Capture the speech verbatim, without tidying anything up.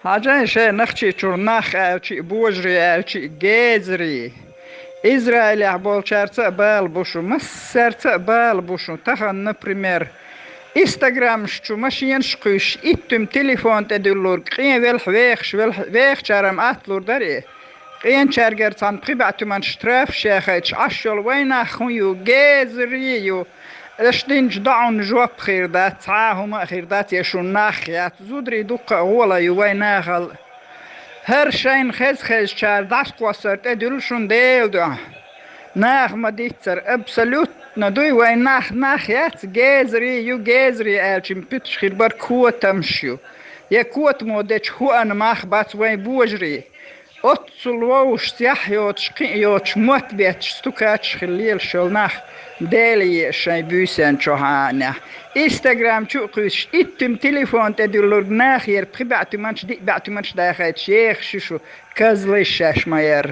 Хьажал шайн Нохчийчуьра нах аьлча а, божарий аьлча а, гезарий. Израилехь болчаьрца а бала бу шун, массаьрца а бала бу шун. Тахана, например, инстаграмаш чу машенаш кхуьйсуш, иттуьма телефон тӀе дуьллург, къен велахь, вехаш велахь, вехачара-м атта лур дара и. Къеначаьргара цхьана пхи бӀе туьманаш штрафаш яьхайташ Ӏаш йолу вайн нах хӀун ю, гезарий ю. Аша динчу доӀанна жоп хир дац, цхьа а хӀума а хир дац, я шун нах яц, зударий дуккха а гӀола ю вайн нахал. ХӀара шайна хеза-хезачара дӀасакхоссар тӀедуьллу шуна Делан дуьхьа. Наха ма-диццара, абсолютно дуй вайн нах, нах яц, гезарий ю, гезарий аьлча-м пуьташ хир бара котамаш ю. Я котамо дечу хӀуъанан мах бац вайн божарий. Оццул вовшашца яхь йоцуш, кхин а йоцуш, мотт бетташ, стукачаш хила лелаш йолу нах, Дела еза шайн буьйсанна чохь а нах. Инстаграм чу а кхуьйсуш, иттуьма телефон тӀе дуьллург нахера пхи бӀе туьманаш, диъ бӀе туьманаш дахьийташ ехаш ю шу, козлы шаьш ма-ярра.